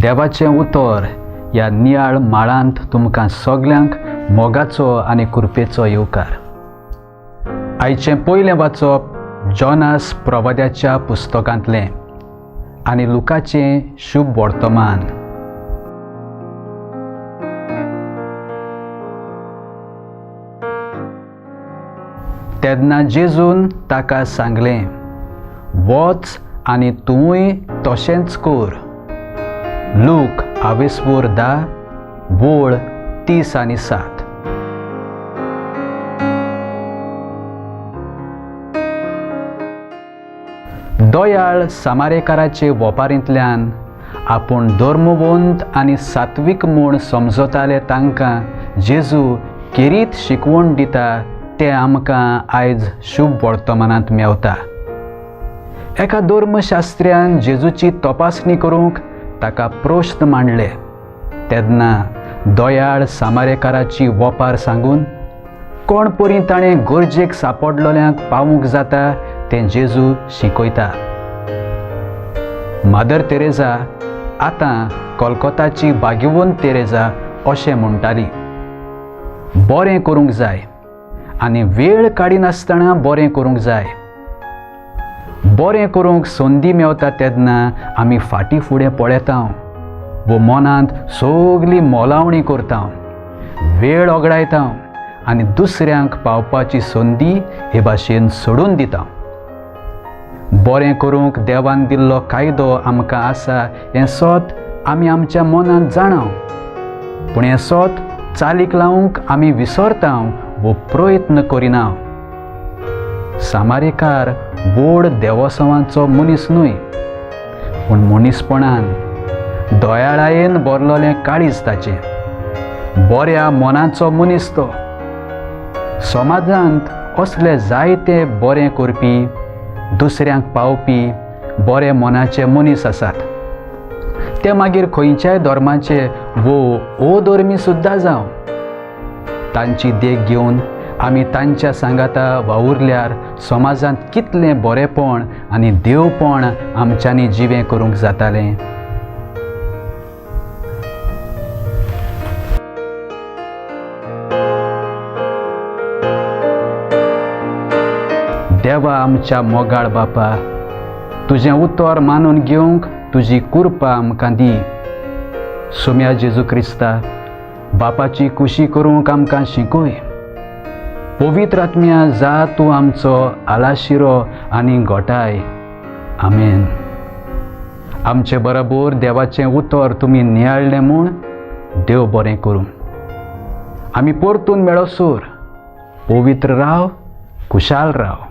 देवाचें उतर ह्या नियाळ माळांत तुमकां सगल्यांक मोगाचो आनी कृपेचो येवकार. आयचें पयलें वाचप जॉनास प्रवाद्याच्या पुस्तकांतलें आनी लुकाचें शुभ वर्तमान. तेन्ना जेजून ताका सांगलें, वच आनी तूंय तशेंच कर. लूक आवेसवोर 10 वोळ 30 आनी 7. दयाळ सामारेकाराचे वपारींतल्यान आपूण धर्मवंत आनी सात्वीक म्हूण समजताले तांकां जेजू केरीत शिकवण दिता तें आमकां आयज शुभ वर्तमानांत मेवता. एका धर्मशास्त्र्यान जेजूची तपासणी करूंक ताका प्रश्न मांडले तेन्ना दयाळ सामारेकाराची वपार सांगून कोण परी ताणें गरजेक सापडलोल्यांक पावूंक जाता तें जेजू शिकयता. मदर तेरेजा आतां कोलकोताची भाग्यवंत तेरेजा अशें म्हणटाली, बरें करूंक जाय आनी वेळ काडिनासतना बरें करूंक जाय. बरें करूंक संदी मेवता तेन्ना आमी फाटीं फुडें पळयता वो मनांत सगली मोलावणी करता, वेळ ओगडायता आनी दुसऱ्यांक पावपाची संदी हे भाशेन सोडून दिता. बरें करूंक देवान दिल्लो कायदो आमकां आसा हें सत आमी आमच्या मनांत जाणा, पूण हें सत चालीक लावंक आमी विसरता वो प्रयत्न करिना. सामारेकार व्हड देवोसवांचो मनीस न्हय, पूण मनीसपणान दयाळायेन भरलोलें काळीज ताचें. बऱ्या मनाचो मनीस तो. समाजांत असले जायते बरें करपी, दुसऱ्यांक पावपी बरे मनाचे मनीस आसात. ते मागीर खंयच्याय धर्माचे वो अधर्मी सुद्दां जावं, तांची देख घेवन आमी तांच्या सांगाता वावुरल्यार समाजांत कितलें बरेंपण आनी देवपण आमच्यांनी जिवें करूंक जातालें. देवा आमच्या मोगाळ बापा, तुजें उतर मानून घेवंक तुजी कृपा आमकां दी. सोम्या जेजू क्रिस्ता, बापाची कुशी करूंक आमकां शिकय. पवित्र आत्म्या जा तूं आमचो आलाशिरो आनी गोठाय. आमेन. आमचे बरोबर देवाचें उतर तुमी नियाळ्ळें म्हूण देव बरें करूं. आमी परतून मेळोसर पवित्र राव, खुशाल राव.